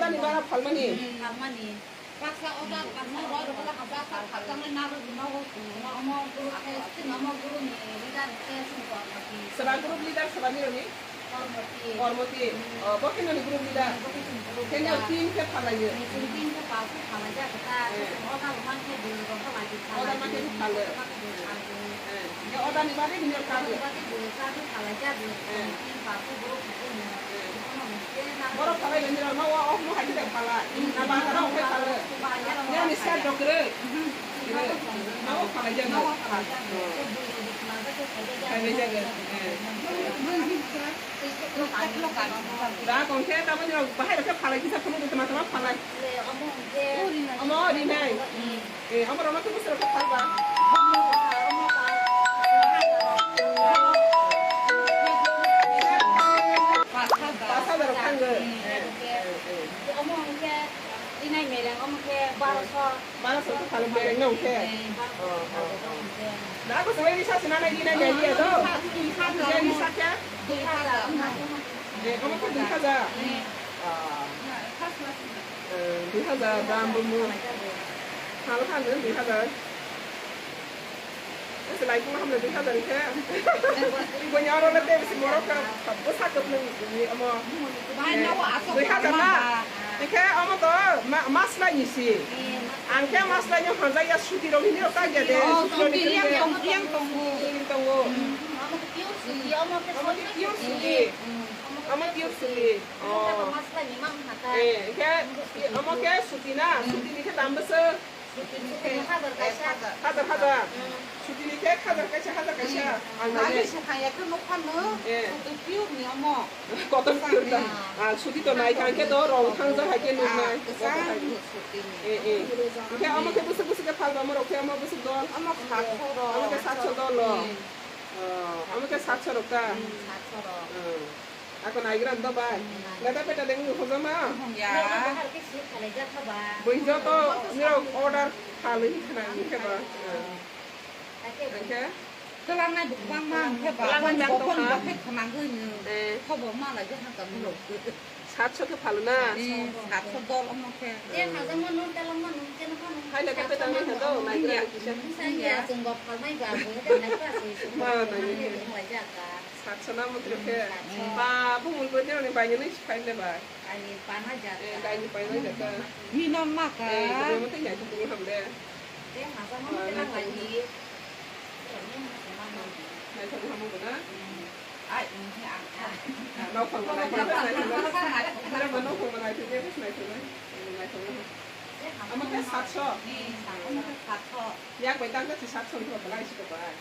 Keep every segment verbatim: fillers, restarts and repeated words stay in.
Ani bara phalmani. Hmm, phalmani. Baksa order phalmani, order phalmani, baksa phalmani, nabo nogo, nogo, nogo, guru khe, nogo guru ni leader khe, sini Kormoti. Seba group leader seba nironi? Kormoti. Kormoti. Hmm. Oh, bo khe noni group leader? Bo khe chini group leader. Khe nini team khe phalaiyo? Ni chini team khe phalsu phalai jak kha. Eh. Order man khe dui rok phalai di, order man khe phalai di, phalo. Order man khe dui phalai di. Eh. Ye order ni bagwi nini kabo. Order ni bagwi dui kabo phalai jak. Eh. Team phalsu group khe. Borok phalai nini rok no o, o mo hai khe phalai. Na ba ta rok phalai. Ye ni sa dokre. Na o phalai jak. Phalai jak. Eh. Da kong khe ta bo ni rok bahai rok khe phalai kisa phunuk de tama tama phalai. Omo ri nai. Eh, omo rok no tubu sero kok phalba. Pas hajar rok thangwi. Eh, eh, eh. Omo hwnkhe rinai mereng, omo hwnkhe baroso. Baroso kok phalwi mereng no hwnkhe. Eh, baroso. Oh, oh, oh. Hwnkhe. Da ko sawai risa sina nai rinai mereng ya do. Risa khe? Dui hajar. Eh, omo khe dui hajar. Eh. Ah. Eh, dui hajar dam bo mu. Hal khan dui hajar. Ese lai kuma hamle dui hajar khe. Ibo ni aro le te bisi morok ka, bwsa kwplwng ni omo. Bai, eh, nogo aswk dui hajar na. Khe omo to ma-, maslai ni si. Ang khe maslai ni hanjak ya suti rok ni ka ya de. Oh, suti rok ni suti yang tongo, yang tongo. Suti tongo. Hmm. Omo pure suti, omo khe omo khe pure suti. Hmm. Omo pure suti. Oh. Omo khe maslai ni mang kha ta. Eh, khe omo khe suti na, suti ni khe dam bwswk? Suti ni khe hajar kaisa. Hajar, hajar. Hmm. Suti ni khe hajar kaisa, hajar kaisa. Hmm. Ang nai. Nai se hai ya khe nuk phan no. Eh. Suti pure ni omo. Cotton pure ta. Ah, suti to nai kha khe to rong thang jak hai khe nuk nai. Ah, kwchang suti ni. Eh, eh. Khe omo khe bwswk bwswk khe phalba omo rok khe omo bwswk dol. Omo satso rok. Omo khe satso dol lo. Hmm. Oh, omo khe satso rok ta? Hmm, satso rok. Hmm. Ako naigra do bai. Hmm. Gata peta deng ni hojama? Ya. Buijo to nirok order khalwi khna ni khe ba. Hmm. Oke. Twlangnai bo kwbangma hwnkhe ba, kwlangnai bo tongkha. Bo khe khwnagwi no. Eh. Khobor ma lai khe hakha borok. Satso khe phalo na? Eh, satso dol omo khe. Je hajak mano, twlang mano, keno phano. Hai le khe petang ni hado, naigra ni kisa. Sangya, chwng bo phalmai ba, bo khe nai pa se, chwng bo phalmai khe nai pa se. Ma, nai khe. Satso na mutri khe. Satso. Ba, bumul bo nirok ni bai ni nai siphai le ba. Ani pana jata. Eh, bai ni pana jata. Ni non ma ka. Eh, bo mutri nai khe bumul ham le. Je hajak mano, twlang lai ni. Naithok hamu guna. Ai, ini ang. Naithok hamu guna. Naithok hamu guna. Naithok hamu guna. Omo khe satso. Yak bai tang khe satso ni belai si khe bai.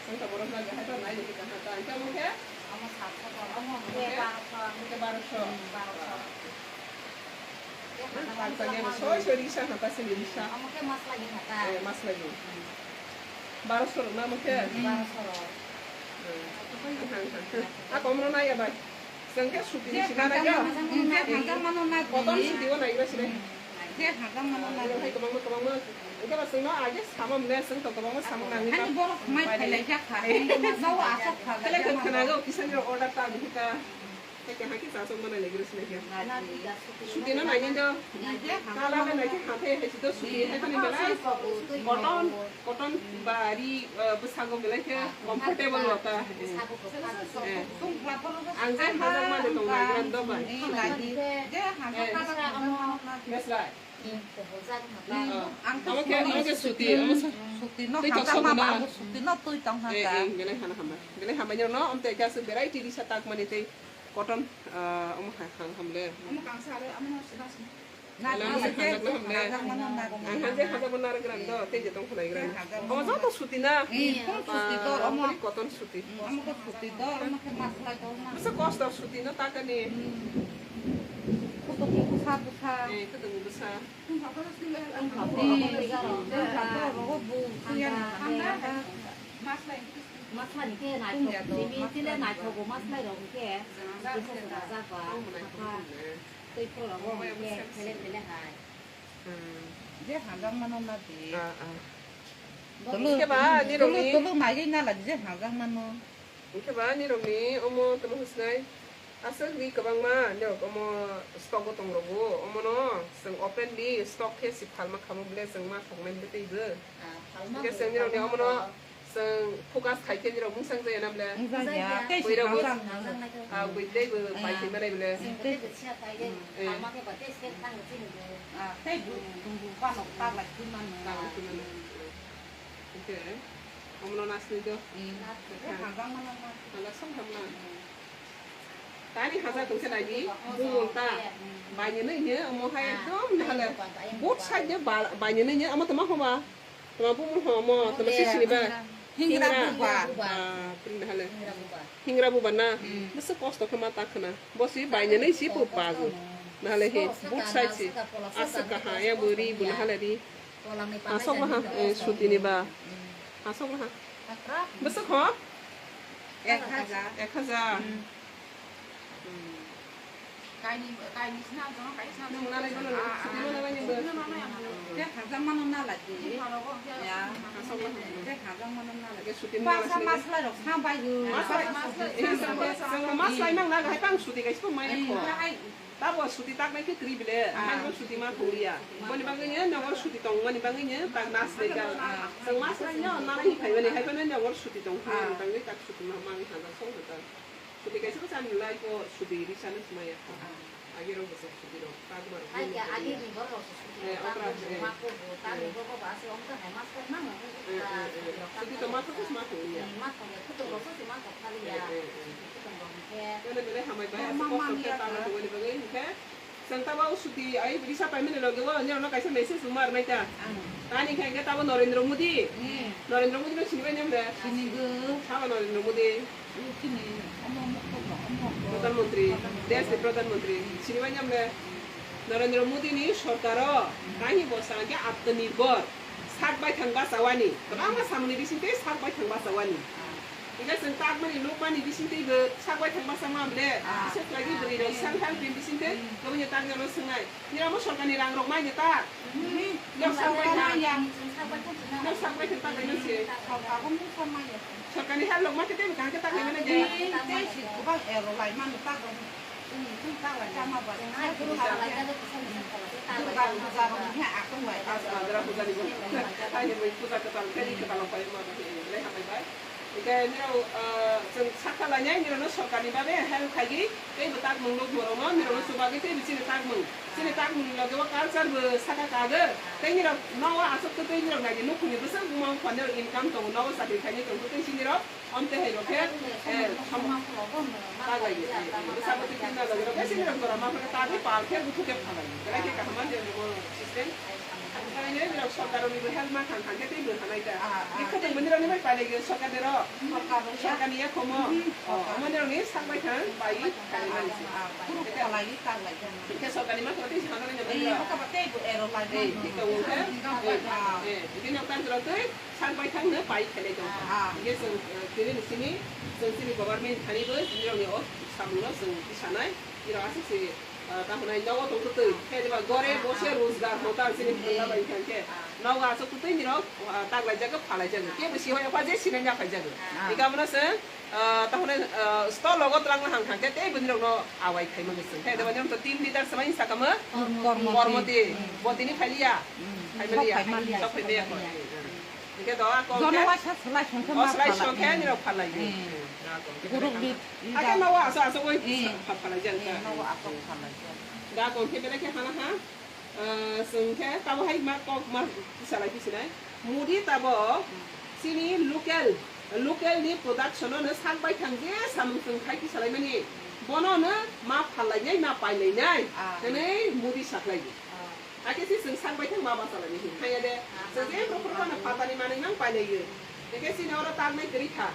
Sengkha borok jaga hai to nai ni kha ta. Ang khe omo khe? Omo satso to, omo khe barosho. Omo khe barosho. Barosho. Soi soi risa hata sini risa. Omo khe mas lagi hata. Eh, mas lagi. Barosho rok na omo khe? Hmm, barosho rok. Hmm. Ako omo no nai ya bai. Chwng khe suti ni sina nai ya. Je hajak mano na di. Cotton suti o nai ya sini. Je hajak mano na di. Hai kwbangma kwbangma. Engkhe ba chwng no age samam ne chwng to kwbangma samung nangwi. Ani borok mai phailai jak kha. Nogo aswk phalai jak kha. Kele khwna go kisani rok order ta di ka. Khe keha khe chasok manai nai giri sinai khe. Suti no nai ni do. Kala le nai khe hathai hai sudo suti hai thani belai. Cotton, cotton ba ri, eh, bwsago belai khe comfortable wata. Eh. Ang je hajak mani tong nai gran do bai. Beslai. Ang khe omo khe suti, omo sa-, suti no twi hajak ma ba, suti no twi tong hajak. Eh, eh, belai hana hambai. Belai hambai no, omo tei khe aswk variety risa tak mani tei. Cotton, ah, omo hai hang hamle. Omo kangsa are, omo no sina sina. Na, belai na, hajak na hamle. Hajak mano na. Ang hanje hajak bo narwk gram do, tei je tong khwnai gram. Hajak mano. Omo joto suti na. Eh, phone suti do, ah, omo. Omo cotton suti. Omo ko suti do, omo khe maslai do na. Masa kosto suti no takani. Hmm. Kutuk bwsa bwsa. Eh, kutuk bwsa. Hmm. Maslai ni khe naithok, simi chile naithok bo maslai rok hwnkhe. Jesa jesa jak ba. Tei phuru rok bo hwnkhe thele thele hai. Hmm. Je hajak mano na di. Ah, ah. Tulu, hwnkhe ba, tulu, nirokni tulu maigwi na la di je hajak mano. Hwnkhe ba, nirokni omo tamo hwsnai. Aswk ri kwbangma norok omo stock o tong rogo, omono chwng openly stock khe si phalma khamu bile chwng ma thoknai bwtwi bo. Ah, phalma Hwnkhe bo, chwng nirokni phalma omono bo. Chwng focus khai khe nirok mungsang jaya na bile. Mungsang jaya. Tei Bwrwi rok bo, singkang sang. Ah, bwrwi tei bo Eh. pai khe manai bile. Chwng tei bo siya khai khe, Eh. phalma khe ba tei sek thang chini bo. Ah, tei bo, bo, bo, panok taglai khwi mano. Taglai khwi mano. Hwnkhe, omono nasni do. Hmm. Tei hanjak mano na. Hala song hamna. Tani hajar tongkhe nai di, bumung ta. Bainini hwnyo, omo hai ekdom nahale. Both side de ba-, bainini hwnyo, omo toma homa. Toma bumung homa, toma sisini ba. Hingra buba. Ah, pring nahale. Hingra buba na. Bwswk kosto khe ma ta khna. Bo si bainini si bo bago. Nahale he, both side si. Aswk kaha, ya bo ri, bo nahale ri. Asok laha, eh, sutini ba. Asok laha. Bwswk ho? Ek hajar. Ek hajar. Hmm. Hmm. Kaini, kaini sina jong, kaini sina jong. Nwng nalai bono, ah, sutini nalai ni bo. Sutini nalai ang. Ek hajar mano nalai di. Ya. Asok laha. Ek hajar mano nalai. Sutini nalai sini. Mas lai rok sa bai. Mas lai, mas lai. Eh, mas lai mang na, hai pang suti kaisa mai ko. Tabo suti taknai khe kwrwi bile, ah, haino suti ma thung liya. Boni bagwi no nogor suti tongmani bagwi no tak nas lai ka. Ah. Chwng mas lai no nalai hi phaimani, hai phano nogor suti tong phai, ah, bagwi tak suti ma mang ha da song da. Suti kaisa bwsa ni lai ko suti ri sana sumaya. Ah. Agi rok bwsa suti rok, tak ma rok. Hai ya, agi ni bor rok suti. Eh, rok, okra, tak eh. Ma ko bo, tak ni bor bo ba se ong ta hai mas lai mang. Eh, eh, eh. Suti to ma thung liya. Ma thung liya, kutung rok suti ma thung liya. Eh, eh, eh. Kene bele hambai bai, aswk kosto khe tangna tongmani bagwi hinkhe. Chwng tabo suti ai risa paimani loge o, nirokno kaisa message rwma rwnaita. Tani hinkhe tabo Narendra Modi. Narendra Modi no sinibai nang de? Sinigo. Sabo Narendra Modi. Chini omo mokol no, omo mokol. Pradhan Mantri, desh ni Pradhan Mantri. Sinibai nang de? Narendra Modi ni sorkar o, kahi bo sa hinkhe Atmanirbhar. Sak baithang bachawani, kwbangma samungni bisingtwi sak baithang bachawani. Hingke chwng takmani nukmani bisingtwi bo sak baithang bachama bole, ah, bises lagi bwrwi rok self help ni bisingtwi, hmm, kwbangni takni ano swngnai. Niramo sorkarni rang rok maini tak? Hmm. Nok sak baithang. Nok sak baithang tak laino se. Sorkarni help rok ma khe tei bo kaham khe tak laimani de. Tei si kwbang ero laimani tak rok. Durga puja rok ni ha akung bai. Durga puja ni bo. Ani bai puja kwtal khe ri kwtal rok bai ma bai le hambai bai. Ike nirok, ah, chwng sakha lainai nirok no sorkar ni babe help khaigwi tei bo tak mung nuk borok no nirok no chubagwi tei bo chini tak mung. Chini tak mung ni loge o culture bo sakha kagwi tei nirok nogo aswk tei nirok nai di nukhung ni bwswk buma bupha nirok income tongo nogo chakri khainai tong tei chini rok. Amtwi hai rok khe, eh, tamo. Taglai, eh, eh, bwsa bwtwi khe taglai rok khe sini rok jora ma phai khe tagwi pal khe buthuk khe phalai. Belai khe kaham ani bo system. Ang khainai rok sorkar ni bo help ma thang thang khe tei bo hanai ta. Ah, ah. Bikha tong bini rok ni bai pailai ge sorkar ni rok. Sorkar ni ya. Sorkar ni ya khomo. Hmm. Oh, sorkar. Amani rok ni sak bai thang bai khainai mani se. Ah, ah, ah. Khe sorkar ni ma thang tei hanai ni. Eh, bini rok. Baka ba tei bo ero lai. Eh, thik tongo khe. Ah. Eh, eh, bini rok tang rok tei. Sak bai thang no pai khainai tong kha. Ah. Hingke chwng, eh, tini ni simi, chwng chini government thani bo chini rok ni o samung no chwng tisanai, nirok aswk se, eh, tamo nai nogo tong twi, khe diba gore bose rozgar hotar chini phunga bai thang khe, nogo aswk twi nirok, ah, tak lai jago, phalai jago, kebo si hoi apha je sinai na phai jago. Ah. Ika mano chwng, Ah, tahone, ah, stall logo twlangna hang hang khe tei bini rokno awai khai mani chwng. Khe debani rok to team leader swmai sakamo Kormo. Kormo team. Hmm. Bo tini phai liya. Hmm. Phai mani ya. Sok phai mani ya. Sok phai mani ya. Hingke do a kok Jono khe. Waisa slai song khe O ma slai phalai. Song khe nirok phalai. Hmm. Hmm. Group lead. Ake ma wa so so oi Hmm. Phalai jang Hmm, ka. Ma wa so phalai jang. Ga kok khe bele khe hana ha. Ah, chwng khe tabo hai ma kok ma salai phi sinai. Modi tabo chini local, local ni production no sak bai thang je samung chwng khai phi salai mani. Bono no ma phalai nai, ma pai lai nai. Ah. Hwnwi Modi saklai di. Ah. Hakhe si chwng sak bai thang ma ba salai nai. Haya de. Ah. Chwng je pro pro no phatani manwi nang pai lai. Hingke chini oro tak nai kwrwi kha.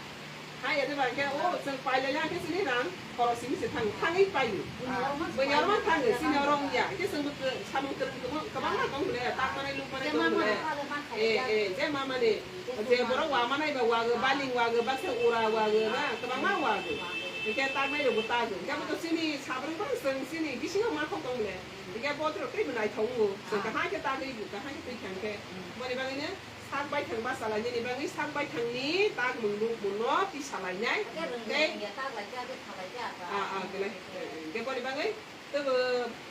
Hai, ede ba khe, o, chwng pailai ya khe chini rang, khorok simi se thang, thangwi paio. Ah. Bo yarman thango, chini oro wngya. Khe chwng bo samung kwrwng kwbang, kwbangma tong le, tak manai, luk manai tong le. Eh, eh, je ma mani, je borok wa manai ba wago, baling wago, baksa ura wago, na, kwbangma wago. Hingke tak nai rok bo tago. Hingke bo to chini sabrang bo chwng chini bisingo ma khok tong le. Hingke bo to tei bo naithok wngo. Chwng kaham khe tagwi bo, kaham khe twi thang khe. Boni bagwi no, Sak baithang bachalainani bagwi sak baithangni takmung nukmungno tisalainai. Tei, ah, ah, belai, eh, eh, boni bagwi tobo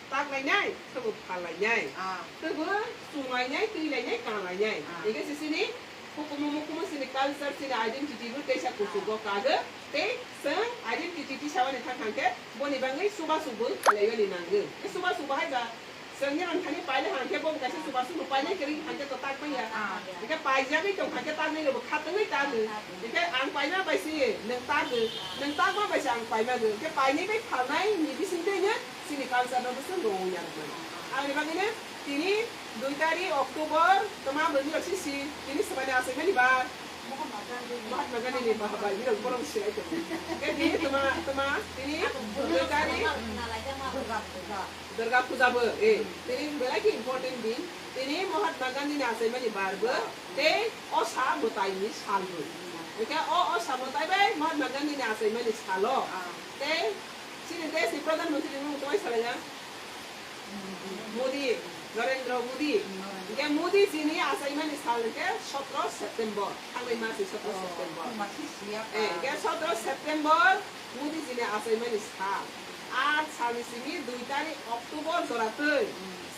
taklainai, tobo phalainai, tobo chunglainai, twilainai, kanglainai. Hingke se chini hukumu mukumu chini culture, chini identity bo teisa kuchugo kago. Tei chwng identity tisawani thang thang khe boni bagwi chubachu bo khlaiyani nango. Tei chubachu bo hai ba Chwng nini thani paile hang khe bo kaisa chubachu no paile kwrwi hang khe to tak manya. Hingke paijagwi tong hang khe tak nai rokbo khatungwi tago. Hingke ang paima bai se nwng tago, nwng takma bai se ang paima go. Hingke painai bai phalnai ni bising twi no chini culture no bwswk rwui ya rwmani. Aboni bagwi no tini dui tarik October toma bwrwi rok sisi tini swmani achaimani bar. Mahatma Gandhi ni baha bai ni rok borok sirai tongo. Hingke tini toma, toma tini dui tarik. Durga Puja bo, eh, tini belai khe important din. Tini Mahatma Gandhi ni achaimani bar bo, tei o sa mwtai ni sal bo. Hingke o, o sa mwtai bai Mahatma Gandhi ni achaimani salo. Tei chini desh ni Pradhan Mantri ni mung tongwi salai ya. Modi, Narendra Modi. Hingke Modi ji ni achaimani sal hingke sotro September. Thangnai mas ni sotro September. Eh, hingke sotro September. Modi ji ni achaimani sal. Aa salni simi dui tarik October jora twi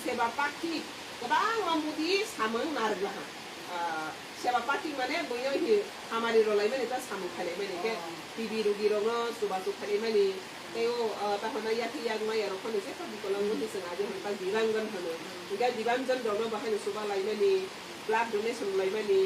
Seba Pakhi kwbangma Modi samung narwk laha. Ah, Seba Pakhi mane buino hi hamari rwlaimani ta samung khailaimani khe T B rugi rokno chubachu khailaimani tei o, ah, tahona yakhe yakmaya rok phano jesa bikolango hi chwng agi hwn ta Dibangon hwno. Hingke Dibanjon rokno bahaino chuba laimani, blood donation laimani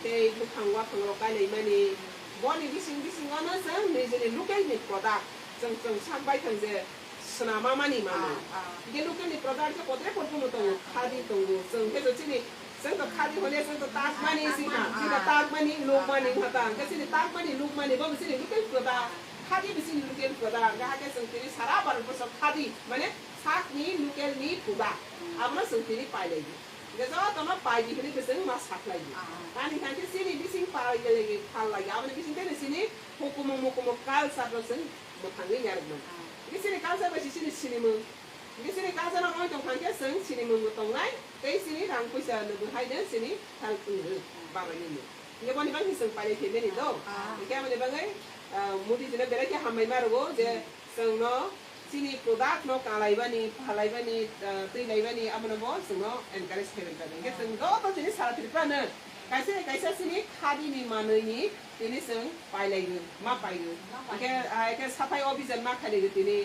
tei buphang waphang rok kailaimani. Boni bising bisingo no chwng nijini local ni product chwng, chwng sak baithang je swnama mani mano. Ah, ah. Hingke local ni product khe kotre kotre no tongo, khadi tongo. Chwng khe chini, chwng to khadi hole chwng to tak mani si ha. Chini tak mani, luk mani ha ta. Hingke chini tak mani, luk mani bo chini local product. Khadi bo chini local product. Hingke hake chwng tini sara Bharat borsho khadi, mane sak ni local ni product. Abono chwng tini pailai di. Hingke jotono pai di hwnwi bo chwng ma saklai di. Ah. Tani hingke chini bising pailai, phalai. Aboni bising tei chini hukumu mukumu culture no chwng mwthangwi yarwkmani. Hingke chini culture bai se chini sinimung. Hingke chini culture no oi tong kha khe chwng sinimung bo tongnai, tei chini rang puisa no bo hai no chini help wng rw babai nini. Hingke boni bagwi chwng pailai phaimani do. Ah. Hingke aboni bagwi, ah, Modi ji no belai khe hambai ma rwo je chwng no chini product no kalaibani, phalaibani, ah, twilaibani abono bo chwng no encourage khaibai kha. Hingke chwng joto chini sara Tripura no kaisa kaisa chini khadi ni manwi ni tini chwng pailai rw, ma pai rw. Ma pai rw. Hingke, ah, hingke saphai obhijan ma khailai rw tini,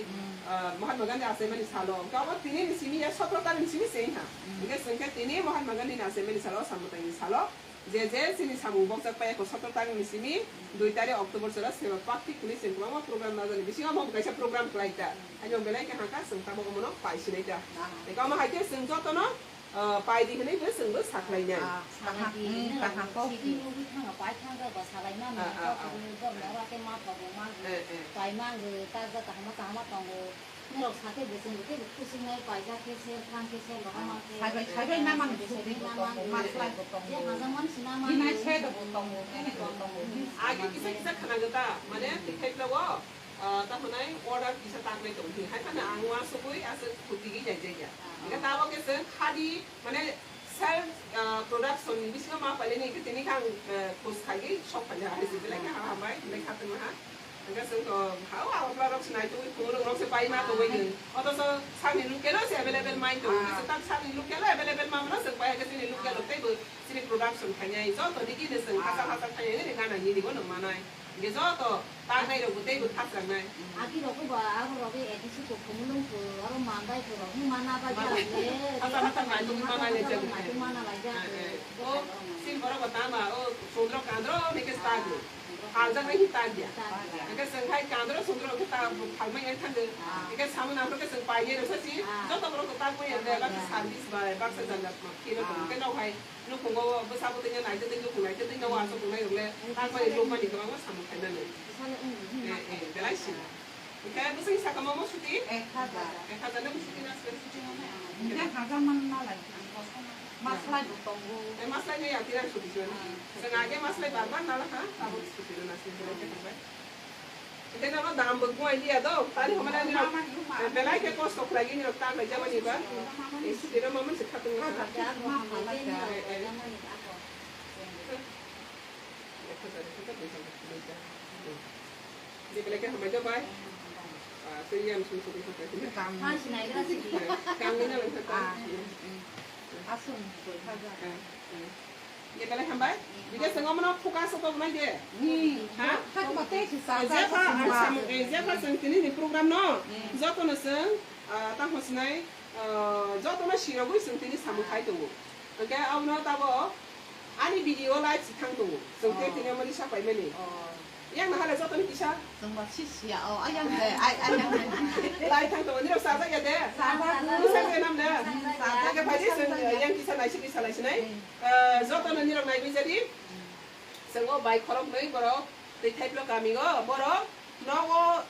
ah, Mahatma Gandhi achaimani salo. Hingke abo tini ni simi ya sotro tarik ni simi se wngkha. Hingke chwng khe tini Mahatma Gandhi ni achaimani salo, samwtai ni salo. Je je chini samung bokjak pai kho sotro tarik ni simi dui tarik October jora Seba Pakhi hwnwi chwng kwbangma program najani bisingo omo bo kaisa program khlai ta. Haino belai khe hangkha chwng tabuk omono pai sinai ta. Hingke omo hai khe chwng jotono Ah, pai di hwnwi bo chwng bo saklainai. Ah, kaham, hmm, kaham kok. Sidi nugwi thangna pai thangkha ba salaimani, ah, ah, ah, kok ni borok oro khe ma thogo mangwi, eh, eh, pai mangwi, ta ja kaham kaham tongo. Norok sakhe bo chwng bo khe bo khusinai paijak khe se, thang khe se, loha, ah, mangkhe. Saibai, saibai na mangwi, saibai na mangwi. Maslai bo tongo. Je hajak mani sina mangwi. Hinai se do bo tongo, kene bo tongo. Agi kisa kisa khana gata, mane, tikthai blogo. Ah, ta hwnai order kisa tangnai tong hi. Hai phano ang uansukwi aswk khutigwi naijak ya. Hwnkhe tabok khe chwng khadi, mane, self, ah, production ni bisingo ma pailani hwnkhe tini khe ang, eh, khus khaiwi sok phaikha hai se belai khe hambai, belai khe khatungma ha. Hwnkhe chwng to ha o agartala rok se naitugwi phungrwng rok se pai ma tongwi hwn. Othocho sakni local o se available mai tongo. Hwnkhe chwng tak sakni local o available ma mano chwng pai hwnkhe chini local rok teibo chini production khainai. Joto digini chwng hachal hachal khainai nini gana nini bono manai. Hingke joto tangnai rok bo teibo khasrangnai. Agi rok bo aro rok A D C kok thumulung ko aro mandai ko rok ni mana bai ya le. Asa mata mai tong mana le jang. Mai tong mana bai ya. Eh, eh. O sin borok bo tama o sundro kandro ni ke stago. Haljak nai hi tagya. Hingke chwng hai kandro sundro ke ta phalmai yang thangde. Hingke samung nang ke chwng pai ye rok sa si. Joto borok ko tagmai ya le bak service bai bak sa jang jang ma kino ko ke no hai. Nukhungo bwsa bwtwi no naitwtwi, nukhung naitwtwi no uansuk tongnai rok le, takmani nukmani kwbangma samung khainani. Eh, eh, belai sini. Hwnkhe bwswk sakamo mo suti? Ek hajar. Ek hajar no suti na suti? Hwnkhe hajar man na lai. Maslai bo tongo. Eh, maslai no yang tira suti sini. Chwng age maslai bar bar na la ha, abo suti no na sini belai khe thangbai. Hwnkhe nono dam bo buai liya do, tani hwnmani rok, eh, belai khe kosto khlai gini rok ta khlai jabani ba. Eh, suti rok mamani se khatung ha. Eh, eh. Jebelai khe hambai do bai. Ah, tei yang sung sung sung sung. Tang sinai gra sidi. Tang ni na lang kha. Ah. Asung koi kha ja. Ah, ah. Jebelai hambai. Bide sengom no phuka sokok nai de. Hmm. Ha? Thak ma te si sa. Jepha ang samung, eh, jepha seng tini ni program no. Hmm. Joto no seng, ah, tang hosnai, ah, joto no sirogwi seng tini samung khai tongo. Hwnkhe abono tabo ani video live si thang tongo. Chwng khe tini omo risa paimani. Oh. Yang nahale jotoni kisa. Chwngba si siya, oh, ayang hai, ay, ayang hai. Live thang tongo, nirok sajak ya de? Sajak. Bwsajak ya nam de? Sajak. Hwnkhe phaidi chwng, yang kisa naisik kisa laisinai. Hmm. Eh, jotono nirok naigwi jadi. Hmm. Chwng o bai khoroknwi borok twi thaiplo kami o borok. Nogo,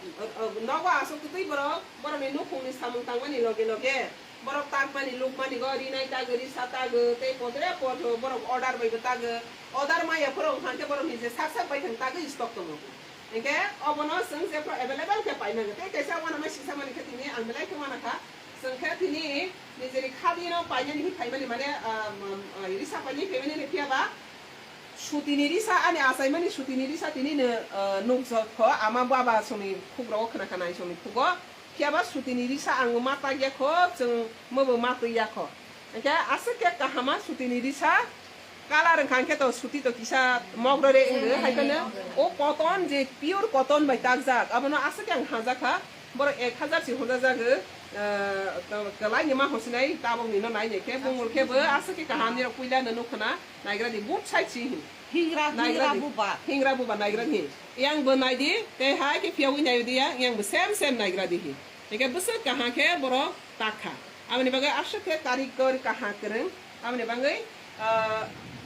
nogo aswk kwtwi borok, borokni nukhungni samung tangmani loge loge, borok takmani lukmani go rinai tago, risa tago, tei potre potro borok order bai bo tago, order maya phoro wngkha khe borokni je sak sak bai thang tagwi stock tongo. Hinkhe obono chwng jephru available khe paimani, tei kaisa uanama sisa mani khe tini ang belai khe uanakha, chwng khe tini nijeni khadino painani hi phaimani mane, ah, um, ah, risa painani phaimani phiya ba, Sutini risa ani achaimani sutini risa tini no, ah, nukjak kho ama baba songni khukrok khna khna songni khugo. Phiya ba sutini risa ang ma tak ya kho, chwng mobo ma twi ya kho. Hwnkhe aswk khe kahama sutini risa colour wngkha hwnkhe to suti to kisa mogrore wngdo hai phano o cotton je pure cotton bai takjak abono aswk khe ang hajak kha. Borok ek hazar si hwnjajago, ah, to kwlai ni ma hosinai tabok ni no nai nai khe bumul khe bo aswk khe kaham ni rok puila no nukha na. Naigra di, both side si hin. Hingra, Naigra hingra di. Buba. Hingra buba naigra di. Yang bo nai di, tei hai khe phiyawi nai di ya, yang bo same same naigra di hin. Eke bwswk kaham khe borok tak kha. Aboni bagwi aswk khe karikor kaham kwrwng. Aboni bagwi, ah,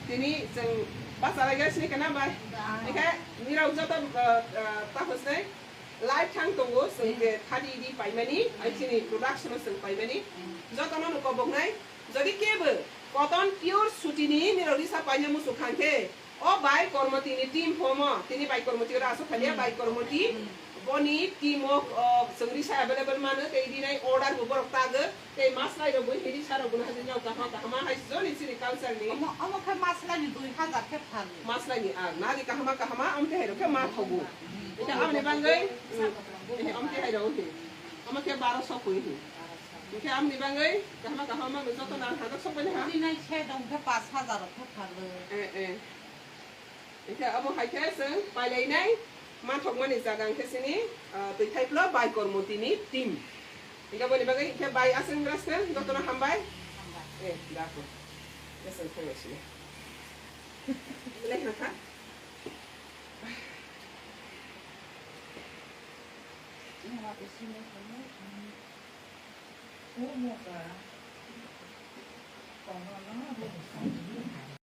tini chwng bachalaigya sini kana bai. Ba. Eke nirok joto, ah, ah, ta hosnai live thang tongo, chwng je thadi di paimani, ai chini production o chwng paimani. Jotono no koboknai. Jodi kebo cotton pure sutini nirok risa paina muchung kha khe, o bai Kormoti ni team phomo, tini bai Kormoti ora aswk khalia, bai Kormoti boni team o, o, chwng risa available mano, tei rinai order bo borok tago, tei maslai rok bo hini risa rok bo no hadi nyao kahma kahma hai joni chini culture ni. Omo, omo khe maslai ni dui hazar khe phalu. Maslai ni ar, nadi kahma kahma, amte hai rok khe ma thogo. Ita amni bangwi, mm, amte hai rok hi. Omo khe baro so koi hi. Hwnkhe amoni bagwi kaham kaham manwi joto nang hajak sok bai ha. Tini nai se dong khe pash hajar rok khe pharlo. Eh, eh. Hwnkhe abo hai khe chwng pailainai manthokmani jaga hwnkhe chini, ah, twi thaiplo bai Kormoti ni team. Hwnkhe aboni bagwi hwnkhe bai aswk wngkha jotono hambai. Hambai. Eh, dako. Chwng thangwi sini. Belai ha kha.